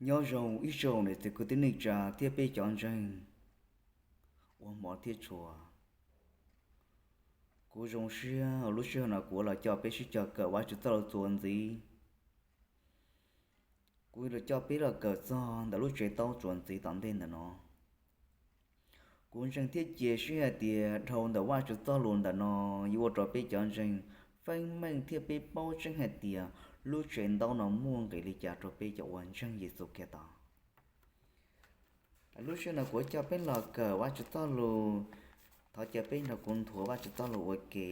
Nyob zoo ib tsoom niam txiv kwv tij neej tsa thiab peb cov ntseeg uas hmov thiab tshua. Kuv zoo siab lub sij hawm no kuv los coj peb sib cog kawm Vajtswv txoj lus txuas ntxiv. Kuv los coj peb los kawm txog ntawm lub tsev ntaub txuas ntxiv tom ntej ntawm no. Kuv ntseeg thiab cia siab hais tias dhau ntawm Vajtswv txoj lus ntawm no yuav ua rau peb cov ntseeg feeb meej thiab peb paub tseeb hais tias lub tsev ntaub no muaj nqis li cas rau peb cov uas ntseeg Yexus Khetos. Lub sij hawm no kuv coj peb los kawm Vajtswv txoj lus, thov caw peb nrog kuv nthuav Vajtswv txoj lus ua ke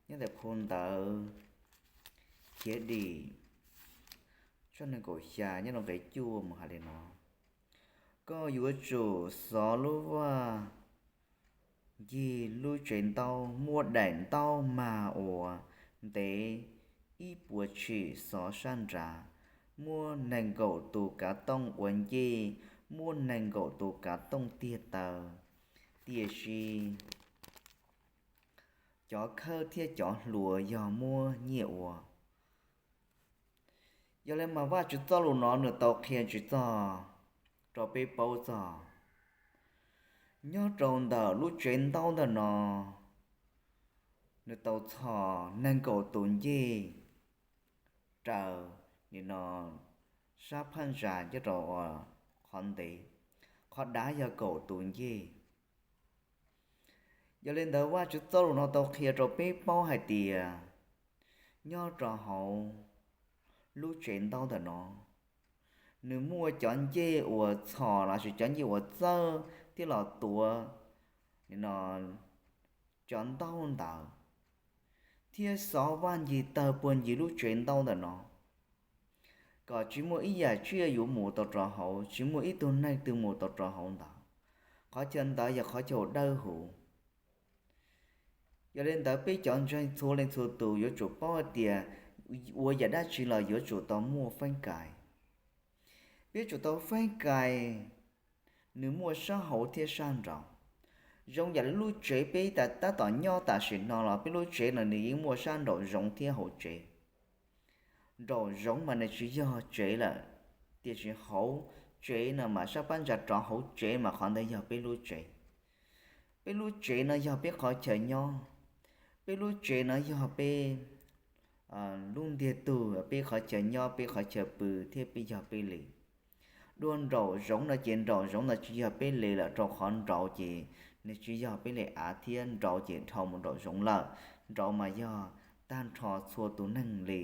nyob ntawm phau ntawv Khiavdim tshooj nees nkaum xya nyob rau nqe cuaj mus hais li no: Koj yuav tsum xov lub vaj ncig lub tsev ntaub, muaj daim ntaub mag uas ntev ib puas tshim xov sab nrad, muaj nees nkaum tus kav tooj ua ncej, muaj nees nkaum tus kav tooj tiag taw, tiam sis cov khawb thiab cov hlua yog muab nyiaj ua. Yog li mas Vajtswv txoj lus no nws tau qhia tsis txog rau peb paub txog nyob rau ntawm lub tsev ntaub ntawm no, nws tau txhos nees nkaum tus ncej raws li no sab phab ntsa nyob rau qhov ntev, qhov dav yog kaum tus ncej. Yog li ntawd Vajtswv txoj lus no tau qhia rau peb paub hais tias nyob rau hauv lub tsev ntaub ntawm no, nws muaj cov ncej uas txhos lossis cov ncej uas txawb thiab los tuav li no cov ntaub ntawd, thiab xov vaj ncig tawg puag ncig lub tsev ntaub ntawm no, kom tsis muaj ib yam tsiaj yuav mus tau rau hauv, tsis muaj ib tug neeg twg mus tau rau hauv ntawd. Qhov chaw ntawd yog qhov chaw dawb huv. Yog li ntawd peb cov ntseeg txhua leej txhua tus yuav tsum paub hais tias ua yam dab tsi los yuav tsum tau muaj feeb kais. Peb yuav tsum tau feeb kais, nws muaj sab hauv thiab sab nraud. Zoo yam li lub tsev peb tab tom nyob tam sim no los peb lub tsev no nws yeej muaj sab nraum zoov thiab hauv tsev. Nraum zoov mas nws tsis yog tsev lawm, tiam sis hauv tsev no mas sab phab ntsa rov hauv tsev mas qhov ntawd yog peb lub tsev. Peb lub tsev no yog peb qhov chaw nyob, peb lub tsev no yog peb lub ntiag tug, peb qhov chaw nyob, peb qhov chaw pw thiab peb yog peb li. Dua nraum zoov no ces nraum zoov no tsis yog peb li lawm, rau qhov nraud ces nws tsis yog peb li av thiab nraud ces dhau mus nraum zoov lawm, nraud mas yog tag nrho txhua tus neeg li.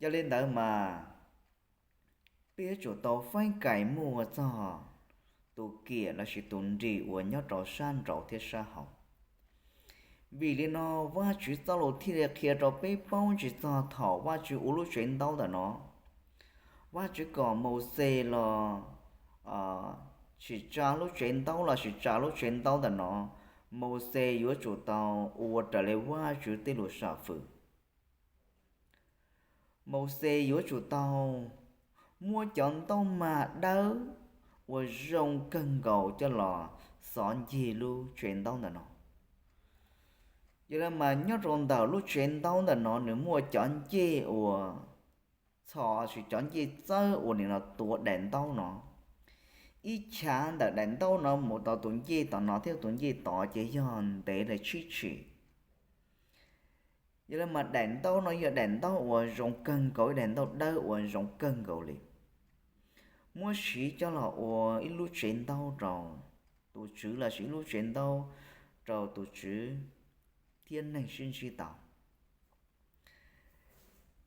Yog li ntawd mas peb yuav tsum tau feeb kais muaj txog tus kiam lossis tus nrim uas nyob rau sab nraud thiab sab hauv. Vim li no Vajtswv txoj lus thiaj li qhia rau peb paub tsis txog thaum Vajtswv ua lub tsev ntaub ntawm no. Vajtswv kom Mauxes los sim tsa lub tsev ntaub los sim tsa lub tsev ntaub ntawm no, Mauxes yuav tsum tau ua raws li Vajtswv tej lus sam fwm. Mauxes yuav tsum tau muab cov ntaub mag dawb uas zoo kawg nkaus coj los xov ncig lub tsev ntaub ntawm no. Yog li mas nyob rau ntawm lub tsev ntaub ntawm no nws muaj cov ncej uas txhos lossis cov ncej txawb uas nim no tuav daim ntaub no. Ib chav ntawm daim ntaub no mus tau tus ncej tom no thiab tus ncej tod ces yog ntev li tsib tshim. Yog li mas daim ntaub no yog daim ntaub uas zoo kawg nkaus, ib daim ntaub dawb uas zoo kawg nkaus li. Muab siv coj los ua ib lub tsev ntaub rau tus Tswv lossis ib lub tsev ntaub rau tus Tswv thiab neeg sib ntsib tau.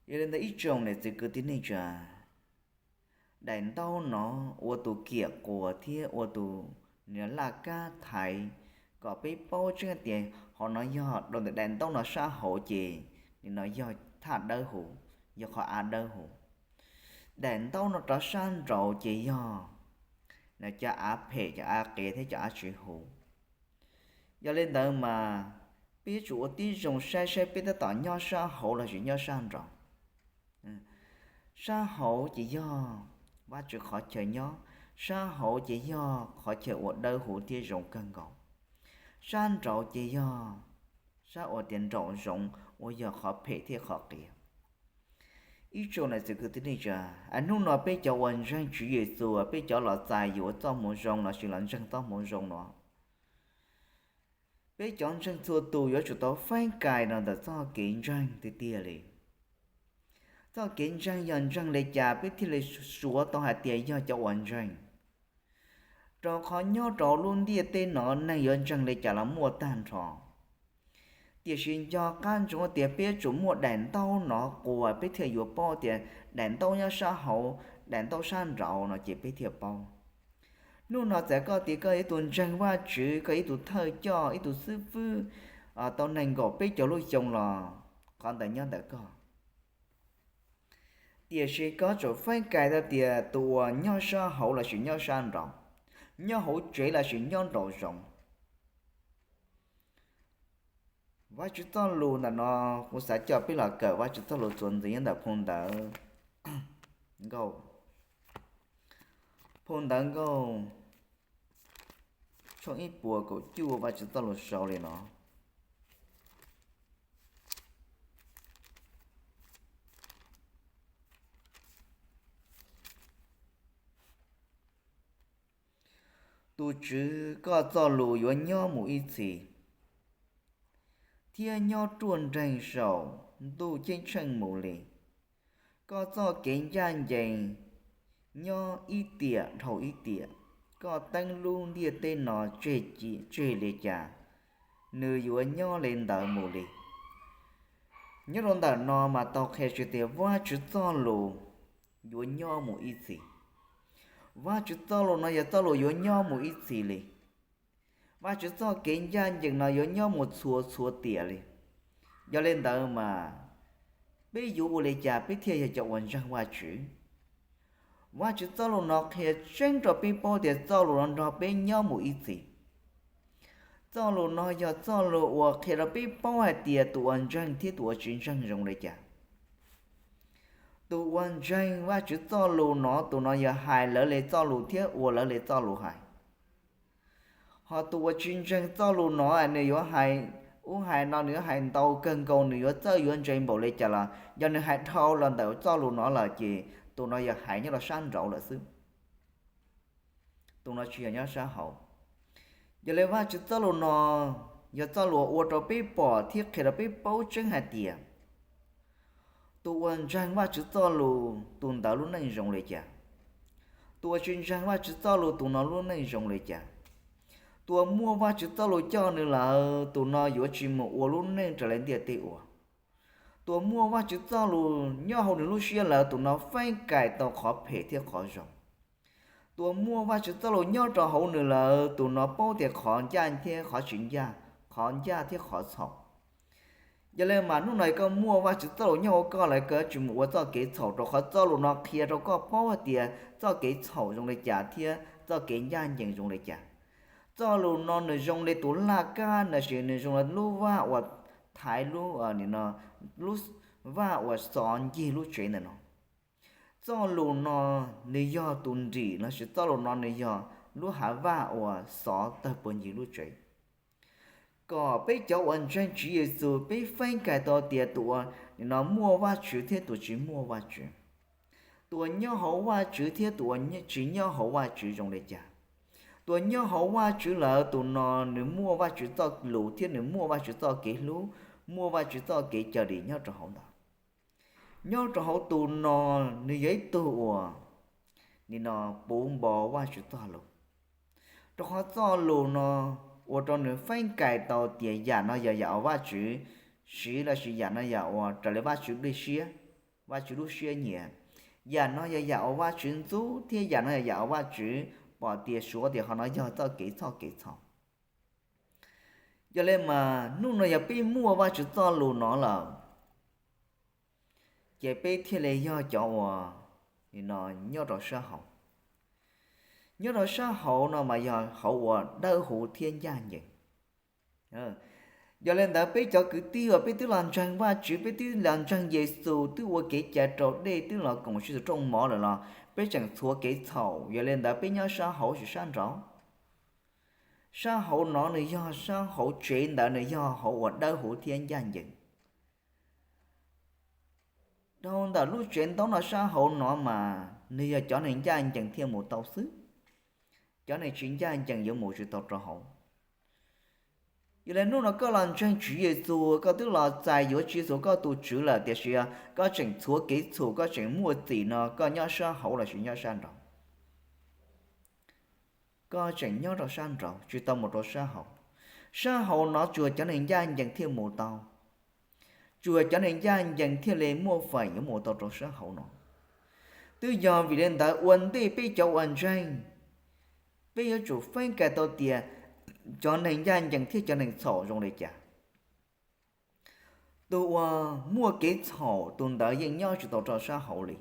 Yog li ntawd ib tsoom niam txiv kwv tij neej tsa, daim ntaub no ua tus kiam quas thiab ua tus laj kab thaiv kom peb paub tseeb tias qhov no yog rau ntawm daim ntaub no sab hauv ces nim no yog thaj dawb huv, yog qhov av dawb huv. Daim ntaub no rov sab nraud ces yog cov av phem, cov av qias thiab cov av tsis huv. Yog li ntawd mas peb yuav tsum ua tib zoo saib saib peb tab tom nyob sab hauv lossis nyob sab nraud. Sab hauv ces yog Vajtswv qhov chaw nyob, sab hauv ces yog qhov chaw uas dawb huv thiab zoo kawg nkaus. Sab nraud ces yog sab uas tias nraum zoov uas yog qhov phem thiab qhov qias. Ib tsoom niam txiv kwv tij neej tsa, hnub no peb cov uas ntseeg Tswv Yexus, peb cov los txais yuav txoj hmoov zoo lossis los ntseeg txoj hmoov zoo no, peb cov ntseeg txhua tus yuav tsum tau faib kais los ntawm txoj kev ntseeg tiag tiag li. Txoj kev ntseeg yog ntseeg li cas peb thiaj li suav tau hais tias yog cov uas ntseeg? Rau qhov nyob rau lub ntiaj teb no neeg yuav ntseeg li cas los muaj tag nrho. Tiam sis nco qab ntsoov tias peb yuav tsum muaj daim ntaub no quas peb thiaj yuav paub tias daim ntaub nyob sab hauv, daim ntaub sab nraud no ces peb thiaj paub. Hnub no txawm koj tias koj yog ib tug ntseeg Vajtswv, koj yog ib tug thawj coj, ib tug xib fwb tau nees nkaum peb caug lub xyoo los qhov ntawd nyob ntawm koj. Tiam sis koj tsum faib kais tau tias tus uas nyob sab hauv lossis nyob sab nraud, nyob hauv tsev lossis nyob nraum zoov. Vajtswv txoj lus ntawm no, kuv xav coj peb los kawm Vajtswv txoj lus txuas ntxiv nyob ntawm phau ntawv Nkauj, phau ntawv Nkauj tshooj ib puas kaum cuaj, Vajtswv txoj lus sau li no: Tus Tswv, koj txoj lus yuav nyob mus ib txhis, thiab nyob ruaj nreeg saum ntuj ceeb tsheej mus li. Koj txoj kev ncaj ncees nyob ib tiam dhau ib tiam. Koj teeb lub ntiaj teb no tseg li cas, nws yuav nyob li ntawd mus li. Nyob rau ntawm no mas tau qhia tsis tias Vajtswv txoj lus yuav nyob mus ib txhis. Vajtswv txoj lus no yog txoj lus yuav nyob mus ib txhis li. Vajtswv txoj kev ncaj ncees no yuav nyob mus txhua txhua tiam li. Yog li ntawd mas peb yuav ua li cas peb thiaj yog cov uas ntseeg Vajtswv? Vajtswv txoj lus no qhia tseeb rau peb paub tias txoj lus no nrog peb nyob mus ib txhis. Txoj lus no yog txoj lus uas qhia rau peb paub hais tias tus uas ntseeg thiab tus uas tsis ntseeg zoo li cas. Tus uas ntseeg Vajtswv txoj lus no, tus no yog hais lawv li txoj lus thiab ua lawv li txoj lus hais. Ho tus uas tsis ntseeg txoj lus no, nws yuav hais ub hais no, nws yuav hais ntau kawg nkaus, nws yuav txawj yuav ntse npaum li cas los yog nws hais dhau los ntawm txoj lus no lawm ces tus no yog hais nyob rau sab nraud lawm xwb. Tus no tsis yog nyob sab hauv. Yog li Vajtswv txoj lus no yog txoj lus uas ua rau peb pom thiab qhia rau peb paub tseeb hais tias tus uas ntseeg Vajtswv txoj lus tus ntawd lub neej zoo li cas, tus uas tsis ntseeg Vajtswv txoj lus tus no lub neej zoo li cas. Tus uas muaj Vajtswv txoj lus coj nws lawm tus no yuav tsis mus ua lub neej raws li ntiaj teb ua. Tus uas muaj Vajtswv txoj lus nyob hauv nws lub siab lawm tus no faib kais tau qhov phem thiab qhov zoo. Tus uas muaj Vajtswv txoj lus nyob rau hauv nws lawm tus no paub tias qhov ncaj thiab qhov tsis ncaj, qhov ncaj thiab qhov txhaum. Yog li mas hnub no koj muaj Vajtswv txoj lus nyob hauv koj lawm koj tsis mus ua txoj kev txhaum rau qhov txoj lus no qhia rau koj paub hais tias txoj kev txhaum zoo li cas thiab txoj kev ncaj ncees zoo li cas. Txoj lus no nws zoo li tus laj kab lossis nws zoo li lub vaj uas thaiv lub, lub vaj uas xov ncig lub tsev ntawm no. Txoj lus no nws yog tus nrim lossis txoj lus no nws yog lub hav vaj uas xov tawg puag ncig lub tsev. Kom peb cov uas ntseeg Tswv Yexus peb faib kais tau tias tus uas nim no muaj Vajtswv thiab tus tsis muaj Vajtswv, tus uas nyob hauv Vajtswv thiab tus uas tsis nyob hauv Vajtswv zoo li cas. Tus uas nyob hauv Vajtswv lawm tus no nws muaj Vajtswv txoj lus thiab nws muaj Vajtswv txoj kev hlub, muaj Vajtswv txoj kev cawm dim nyob rau hauv ntawd. Nyob rau hauv tus no nws yog ib tug uas nim no puv npo Vajtswv txoj lus. Rau qhov txoj lus no ua rau nws faib kais tau tias yam no yog yam uas Vajtswv siv lossis yam no yam uas raws li Vajtswv lub siab, Vajtswv lub siab nyiam. Yam no yog yam uas Vajtswv ntxub thiab yam no yog yam uas Vajtswv pom tias suav tias qhov no yog txoj kev txhoj kev txhaum. Yog li mas hnub no yog peb muaj Vajtswv txoj lus no lawm, ces peb thiaj li yog cov uas nim no nyob rau sab hauv. Nyob rau sab hauv no mas yog hauv uas dawb huv thiab ncaj ncees. Yog li ntawd peb cov kwv tij uas peb twb los ntseeg Vajtswv, peb twb los ntseeg Yexus, twb ua kev cai raus dej, twb los koom sib tw rooj mov lawm los peb tseem txhuav kev txhaum. Yog li ntawd peb nyob sab hauv tsis sab nraud. Sab hauv no nws yog sab hauv tsev ntawd nws yog hauv uas dawb huv thiab ncaj ncees. Dhau ntawm lub tsev ntaub no sab hauv no mas nws yog cov neeg ncaj ncees thiaj mus tau xwb, cov neeg tsis ncaj ncees yuav mus tsis tau rau hauv. Yog li hnub no koj los ntseeg Tswv Yexus, koj twb los txais yuav Tswv Yexus koj tus Tswv lawm, tiam sis koj tseem txhuav kev txhum, koj tseem muaj txim no, koj nyob sab hauv los sis nyob sab nraud? Koj tseem nyob rau sab nraud, tsis tau mus rau sab hauv. Sab hauv no tsuas cov neeg ncaj ncees thiaj mus tau, tsuas cov neeg ncaj ncees thiaj li muaj feem yuav mus tau rau sab hauv no. Twb yog vim li ntawd ua ntej peb cov uas ntseeg, peb yuav tsum feeb kais tau tias cov neeg ncaj ncees thiab cov neeg txhaum zoo li cas. Tus uas muaj kev txhaum tus ntawd yeej nyob tsis tau rau sab hauv li.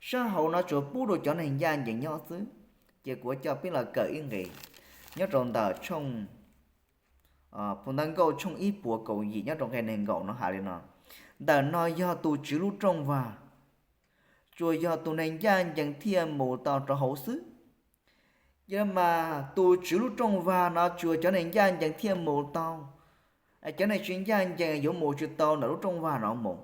Sab hauv no tsuas pub rau cov neeg ncaj ncees nyob xwb. Ces kuv coj peb los kawm ib nqe nyob rau ntawm tshooj, Phau Ntawv Nkauj tshooj ib puas kaum yim nyob rau nqe nees nkaum no hais li no: Ntawm no yog tus Tswv lub rooj vag, tsuas yog tus neeg ncaj ncees thiaj mus tau rau hauv xwb. Yog mas tus Tswv lub rooj vag no tsuas cov neeg ncaj ncees thiaj mus tau, cov neeg tsis ncaj ncees yuav mus tsis tau ntawm lub rooj vag no mus.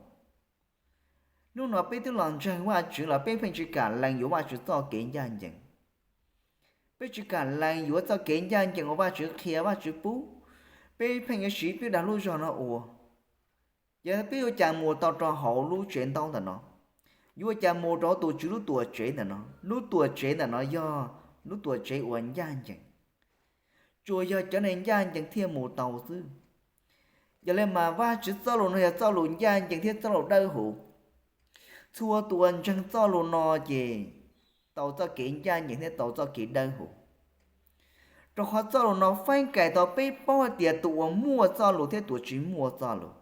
Hnub no peb twb los ntseeg Vajtswv los peb pheej tsis kam lees yuav Vajtswv txoj kev ncaj ncees. Peb tsis kam lees yuav txoj kev ncaj ncees uas Vajtswv qhia Vajtswv pub, peb pheej yuav siv peb dag lub zog no ua. Ces peb yuav cas mus tau rau hauv lub tsev ntaub ntawm no? Yuav cas mus rau tus Tswv lub tuam tsev ntawm no? Lub tuam tsev ntawm no yog lub tuam tsev uas ncaj ncees, tsuas yog cov neeg ncaj ncees thiaj mus tau xwb. Yog li mas Vajtswv txoj lus no yog txoj lus ncaj ncees thiab txoj lus dawb huv. Txhua tus uas ntseeg txoj lus no ces tau txoj kev ncaj ncees thiab tau txoj kev dawb huv. Rau qhov txoj lus no feeb kais tau peb paub hais tias tus uas muaj txoj lus thiab tus uas tsis muaj txoj lus.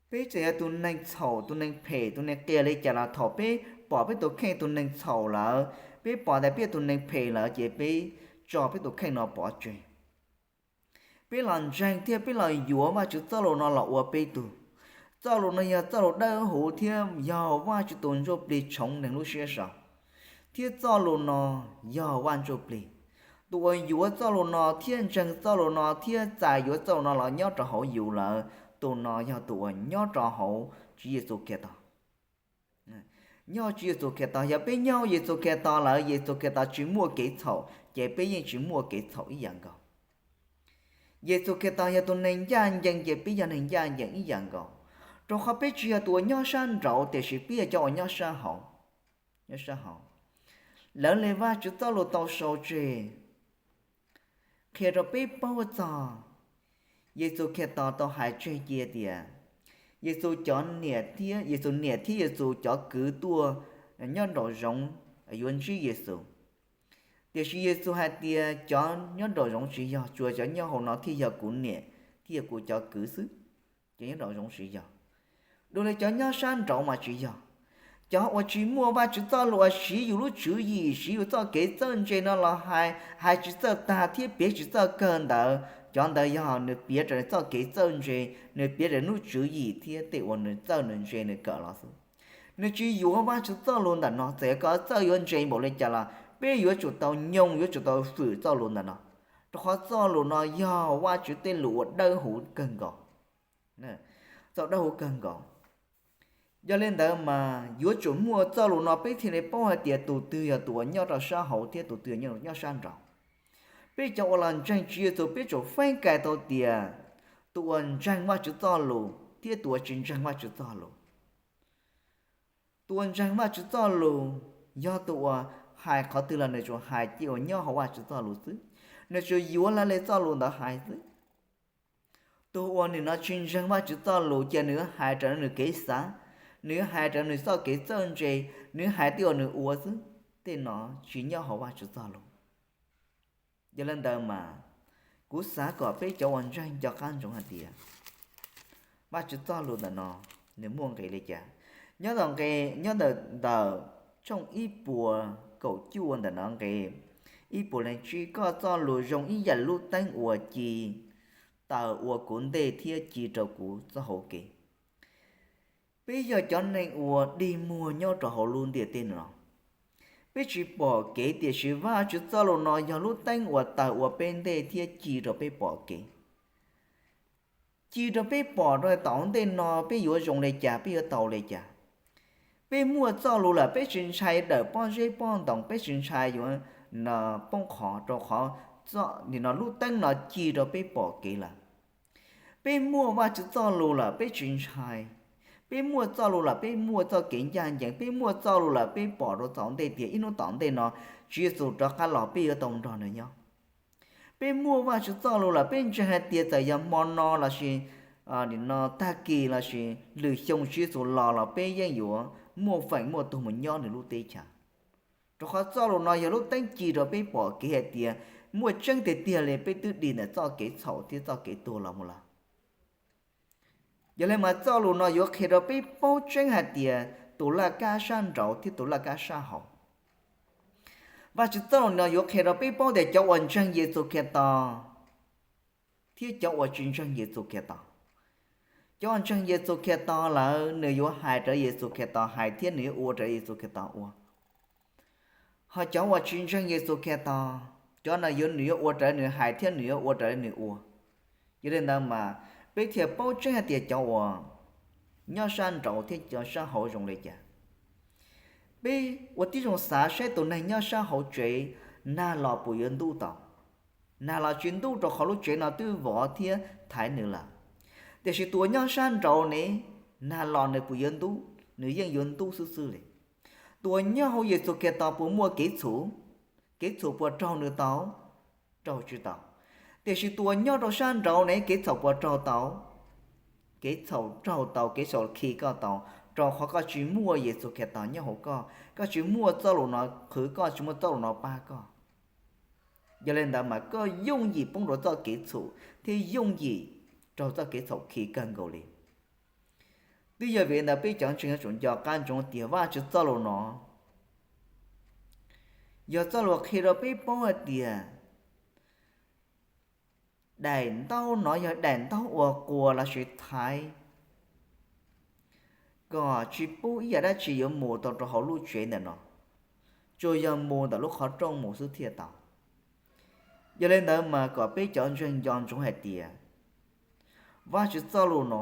Peb txawm yog tus neeg txhaum, tus neeg phem, tus neeg qias li cas los thaum peb pom peb tus kheej tus neeg txhaum lawm, peb pom tias peb yog tus neeg phem lawm ces peb tso peb tus kheej no pov tseg. Peb los ntseeg thiab peb los yuav Vajtswv txoj lus no los ua peb tug. Txoj lus no yog txoj lus dawb huv thiab yog Vajtswv tus ntsuj plig tshoov neeg lub siab so, thiab txoj lus no yog Vaj Ntsuj Plig. Tus uas yuav txoj lus no thiab ntseeg txoj lus no thiab txais yuav txoj lus no los nyob rau hauv yus lawm, tus no yog tus uas nyob rau hauv Tswv Yexus Khetos. Nyob Tswv Yexus Khetos, yog peb nyob Yexus Khetos lawm, Yexus Khetos tsis muaj kev txhaum ces peb yeej tsis muaj kev txhaum ib yam nkaus. Yexus Khetos yog tus neeg ncaj ncees ces peb yog neeg ncaj ncees ib yam nkaus, rau qhov peb tsis yog tus uas nyob sab nraud tiam sis peb yog cov uas nyob sab hauv. Nyob sab hauv, lawv li Vajtswv txoj lus tau sau tseg qhia rau peb paub txog Yexus Khetos tau hais tseg cia tias Yexus cov niam thiab Yexus niam thiab Yexus cov kwv tuaj nyob nraum zoov yuav ntsib Yexus. Tiam sis Yexus hais tias cov nyob nraum zoov tsis yog, tsuas cov nyob hauv no thiaj yog kuv niam thiab yog kuv cov kwv xwb. Cov nyob nraum zoov tsis yog. Dua li cov nyob sab nraud mas tsis yog. Cov uas tsis muaj Vajtswv txoj lus uas siv yus lub tswv yim, siv yus txoj kev txawj ntse no los hais, hais tsis txawj tag thiab piav tsis txawj kawg ntawd, cov ntawd yog nws piav raws nws txoj kev txawj ntse, nws piav raws nws lub tswv yim thiab tej uas nws txawj nws ntse nws kawm los xwb. Nws tsis yuav Vajtswv txoj lus ntawm no. Txawm yog koj txawj yuav ntse npaum li cas los peb yuav tsum tau nyoog, yuav tsum tau fwm txoj lus ntawm no, rau qhov txoj lus no yog Vajtswv tej lus uas dawb huv kawg nkaus. Txoj dawb huv kawg nkaus. Yog li ntawd mas yuav tsum muaj txoj lus no peb thiaj li paub hais tias tus twg yog tus uas nyob rau sab hauv thiab tus twg yog nyob sab nraud. Peb cov uas los ntseeg Tswv Yexus peb tsum feeb kais tau tias tus uas ntseeg Vajtswv txoj lus thiab tus uas tsis ntseeg Vajtswv txoj lus. Tus uas ntseeg Vajtswv txoj lus yog tus uas hais qhov twg los nws tsuas hais cia uas nyob hauv Vajtswv txoj lus xwb, nws tsuas yuav lawv li txoj lus ntawd hais xwb. Tus uas nim no tsis ntseeg Vajtswv txoj lus ces nws hais raws nws kev xav, nws hais raws nws txoj kev txawj ntse, nws hais tej uas nws ua xwb, tej no tsis nyob hauv Vajtswv txoj lus. Yog li ntawd mas kuv xav kom peb cov uas ntseeg nco qab ntsoov hais tias Vajtswv txoj lus ntawm no nws muaj nqis li cas. Nyob ntawm nqe, nyob ntawm ntawm tshooj ib puas kaum cuaj ntawm no nqe ib puas leej tsib: Koj txoj lus zoo ib yam lub teeb uas ci taws ua kuv ntej thiab ci rau kuv txoj hau kev. Peb yog cov neeg uas dig muag nyob rau hauv lub ntiaj teb no, peb tsis pom kev, tiam sis Vajtswv txoj lus no yog lub teeb uas taws ua peb ntej thiab ci rau peb pom kev. ci rau peb pom rau tom ntej no peb yuav zoo li cas, peb yuav tau li cas. Peb muaj txoj lus lawm peb tsis ntshai dawm pob zeb pob ntoo, peb tsis ntshai yuav poob qho rau qhov nim no lub teeb no ci rau peb pom kev lawm. Peb muaj Vajtswv txoj lus lawm peb tsis ntshai. Peb muaj txoj lus lawm peb muaj txoj kev ncaj ncees, peb muaj txoj lus lawm peb pom rau tom ntej tias ib hnub tom ntej no Tswv Yexus rov qab los peb yuav tau nrog nws nyob. Peb muaj Vajtswv txoj lus lawm peb ntseeg hais tias txawm yog hmo no lossis nim no tag kis lossis lwm xyoo Tswv Yexus los los peb yeej yuav muaj feem muaj tug mus nyob nws lub teb chaws. Rau qhov txoj lus no yog lub teeb ci rau peb pom kev hais tias muaj tseeb tiag tiag li peb twb dim ntawm txoj kev txhaum thiab txoj kev tuag los mus lawm. Yog li mas txoj lus no yuav qhia rau peb paub tseeb hais tias tus laj kab sab nraud thiab tus laj kab sab hauv. Vajtswv txoj lus no yuav qhia rau peb paub tias cov uas ntseeg Yexus Khetos thiab cov uas tsis ntseeg Yexus Khetos. Cov uas ntseeg Yexus Khetos lawm nws yuav hais raws Yexus Khetos hais thiab nws yuav ua raws Yexus Khetos ua. Ho cov uas tsis ntseeg Yexus Khetos, cov no yuav nws yuav ua raws nws hais thiab nws yuav ua raws nws ua. Yog li ntawd mas peb thiaj paub tseeb hais tias cov uas nyob sab nraud thiab cov sab hauv zoo li cas. Peb ua tib zoo xav saib tus neeg nyob sab hauv tsev nag los puas yuav ntub tau. Nag los tsis ntub rau qhov lub tsev no twb vov thiab thaiv nws lawm. Tiam sis tus uas nyob sab nraud ne, nag los nws puas yuav ntub? Nws yeej yuav ntub xwb xwb li. Tus uas nyob hauv Yexus Khetos puas muaj kev txhaum? Kev txhaum puas raug nws tau? Raug tsis tau. Tiam sis tus uas nyob rau sab nraud ne kev txhaum puas raug tau? Kev txhaum raug tau, kev txhaum khi koj tau, rau qhov koj tsis muaj Yexus Khetos nyob hauv koj, koj tsis muaj txoj lus no qhwv koj, tsis muaj txoj lus no pab koj. Yog li ntawd mas koj yooj yim poob rau txoj kev txhaum thiab yooj yim raug txoj kev txhaum khi kawg nkaus li. Twb yog vim li ntawd peb cov ntseeg yuav tsum nco qab ntsoov tias Vajtswv txoj lus no yog txoj lus qhia rau peb paub hais tias daim ntaub no yog daim ntaub uas quas lossis thaiv kom tsis pub ib yam dab tsi yuav mus tau rau hauv lub tsev ntawm no, tsuas yog mus ntawm lub qhov rooj mus xwb thiaj tau. Yog li ntawd mas kom peb cov ntseeg nco ntsoov hais tias Vajtswv txoj lus no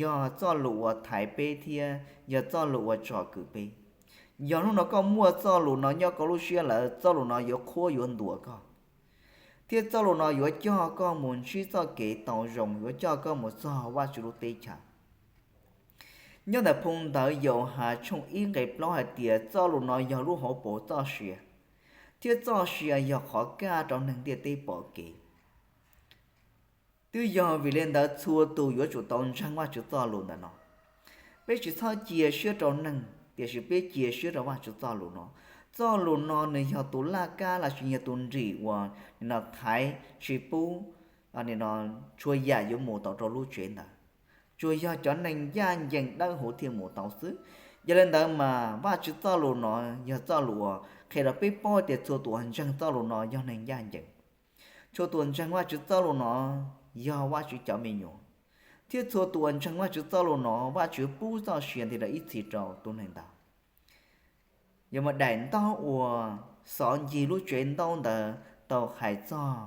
yog txoj lus uas thaiv peb thiab yog txoj lus uas tsom kwm peb. Yog hnub no koj muaj txoj lus no nyob koj lub siab lawm, txoj lus no yuav qhuab yuav ntuas koj, thiab txoj lus no yuav coj koj mus ntsib txoj kev tau zoo, yuav coj koj mus txog Vajtswv lub teb chaws. Nyob ntawm phau ntawv Yauhas tshooj ib nqe plaub hais tias txoj lus no yog lub hauv paus txoj sia, thiab txoj sia yog qhov kaj rau neeg ntiaj teb pom kev. Twb yog vim li ntawd txhua tus yuav tsum tau ntseeg Vajtswv txoj lus ntawm no. Peb tsis txhob cia siab rau neeg, tiam sis peb cia siab rau Vajtswv txoj lus no. Txoj lus no nws yog tus laj kab lossis yog tus nrim uas nim no thaiv tsis pub nim no txhua yam yuav mus tau rau lub tsev ntawd. Tsuas yog cov neeg ncaj ncees dawb huv thiaj mus tau xwb. Yog li ntawd mas Vajtswv txoj lus no yog txoj lus uas qhia rau peb paub tias txhua tus uas ntseeg txoj lus no yog neeg ncaj ncees. Txhua tus ntseeg Vajtswv txoj lus no yog Vajtswv cov me nyuam, thiab txhua tus uas ntseeg Vajtswv txoj lus no Vajtswv pub txoj sia nti rau ib txhis rau tus neeg ntawd. Yog mas daim ntaub uas xov ncig lub tsev ntaub ntawd tau hais txog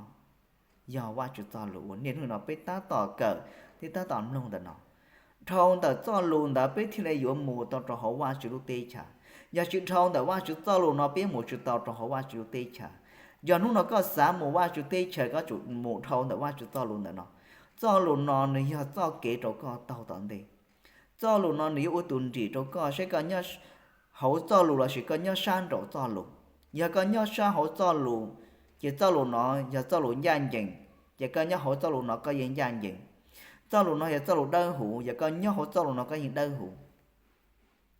yog Vajtswv txoj lus uas niaj hnub no peb tab tom kawm thiab tab tom mloog ntawm no. Dhau ntawm txoj lus ntawd peb thiaj li yuav mus tau rau hauv Vajtswv lub teb chaws. Yog tsis dhau ntawm Vajtswv txoj lus no peb mus tsis tau rau hauv Vajtswv lub teb chaws. Yog hnub no koj xav mus Vajtswv teb chaws koj tsum mus dhau ntawm Vajtswv txoj lus ntawm no. Txoj lus no nws yog txoj kev rau koj taug tom ntej. Txoj lus no nws yuav ua tus nrim rau koj saib koj nyob hauv txoj lus lossis koj nyob sab nraum txoj lus. Yog koj nyob sab hauv txoj lus, ces txoj lus no yog txoj lus ncaj ncees, ces koj nyob hauv txoj lus no koj yeej ncaj ncees. Txoj lus no yog txoj lus dawb huv, yog koj nyob hauv txoj lus no koj yeej dawb huv.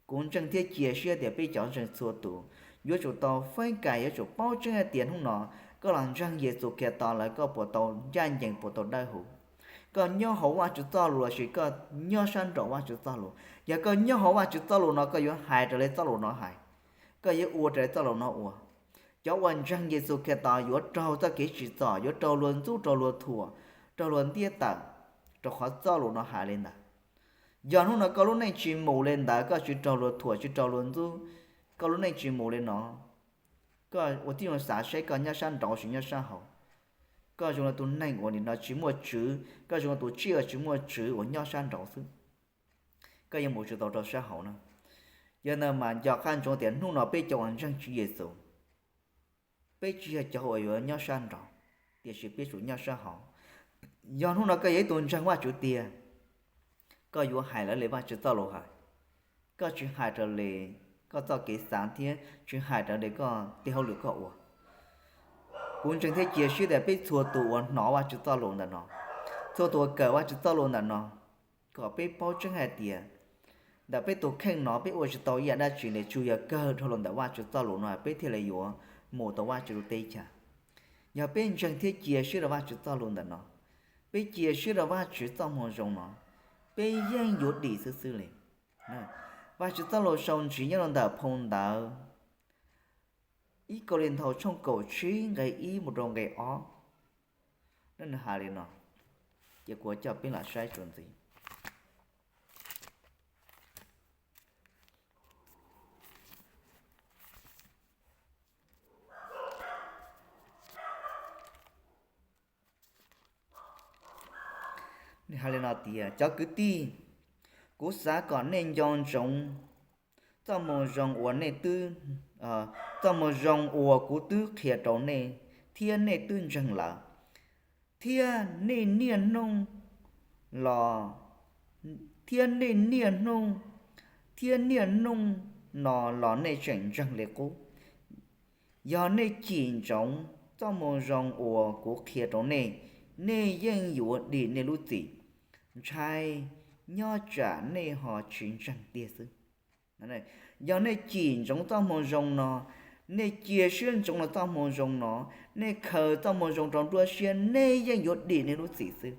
Kuv ntseeg thiab cia siab tias peb cov ntseeg txhua tus yuav tsum tau feeb kam, yuav tsum paub tseeb hais tias hnub no koj los ntseeg Yexus Khetos lawm koj puas tau ncaj ncees, puas tau dawb huv. Koj nyob hauv Vajtswv txoj lus lossis koj nyob sab nraum Vajtswv txoj lus? Yog koj nyob hauv Vajtswv txoj lus no koj yuav hais raws li txoj lus no hais, koj yuav ua raws li txoj lus no ua. Cov uas ntseeg Yexus Khetos yuav raug txoj kev tsim txom, yuav raug luag ntxub, raug luag thuam, raug luag ntiab tawm, rau qhov txoj lus no hais li ntawd. Yog hnub no koj lub neej tsis mus li ntawd, koj tsis raug luag thuam, tsis raug luag ntxub, koj lub neej tsis mus li no, koj ua tib zoo xav saib koj nyob sab nraud lossis nyob sab hauv. Koj zoo li tus neeg uas nim no tsis muaj tswv, koj zoo li tus tsiaj uas tsis muaj tswv uas nyob sab nraud xwb, koj yuav mus tsis tau rau sab hauv na. Yog ntawd mas nco qab ntsoov tias hnub no peb cov uas ntseeg Tswv Yexus, peb tsis yog cov uas yuav nyob sab nraud, tiam sis peb tsum nyob sab hauv. Yog hnub no koj yog ib tug ntseeg Vajtswv tiag, koj yuav hais raws li Vajtswv txoj lus hais. Koj tsis hais raws li koj txoj kev xav thiab tsis hais raws li koj tej hauj lwm koj ua. Kuv ntseeg thiab cia siab tias peb txhua tus uas hnov Vajtswv txoj lus ntawm no, txhua tus uas kawm Vajtswv txoj lus ntawm no, kom peb paub tseeb hais tias ntawm peb tus kheej no peb ua tsis tau ib yam dab tsi li, tsuas yog kawg dhau los ntawm Vajtswv txoj lus no peb thiaj li yuav mus tau Vajtswv lub teb chaws. Yog peb ntseeg thiab cia siab rau Vajtswv txoj lus ntawm no, peb cia siab rau Vajtswv txoj moo zoo no, peb yeej yuav dim xwb xwb li. Vajtswv txoj lus sau ntsis nyob rau ntawm phau ntawv ib Kauleethaus tshooj kaum tsib nqe ib mus rau nqe ob, nws hais li no, ces kuv coj peb los saib txuas ntxiv. Nws hais li no tias, cov kwv tij, kuv xav kom nej nco ntsoov txoj moo zoo uas nej twb, txoj moo zoo uas kuv twb qhia rau nej thiab nej twb ntseeg lawm, thiab nej niaj hnub los, thiab nej niaj hnub, thiab niaj hnub no los nej tseem ntseeg li qub. Yog nej cim ntsoov txoj moo zoo uas kuv qhia rau nej, nej yeej yuav dim nej lub txim, ntshai nyob tsam nej ho tsis ntseeg tiag xwb. Yog nej cim ntsoov txoj moo zoo no, nej cia siab ntsoov los txoj moo zoo no, nej khaws txoj moo zoo rau nruab siab, nej yeej yuav dim nej lub txim xwb.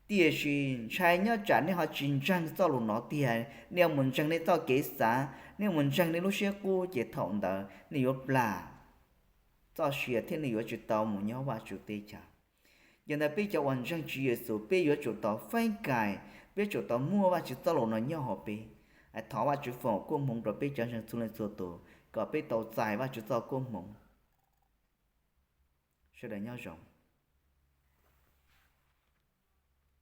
Tiam sis ntshai nyob tsam nej ho tsis ntseeg txoj lus no tiag, nej yuav mus ntseeg nej txoj kev xav, nej mus ntseeg nej lub siab qub, ces thaum ntawd nej yuav plam txoj sia thiab nej yuav tsis tau mus nyob Vajtswv teb chaws. Yog ntawd peb cov uas ntseeg Tswv Yexus peb yuav tsum tau faib kais, peb tsum tau muaj Vajtswv txoj lus no nyob hauv peb. Thov Vajtswv foom koob hmoov rau peb cov ntseeg txhua leej txhua tus kom peb tau txais Vajtswv txoj koob hmoov. Sawv daws nyob zoo.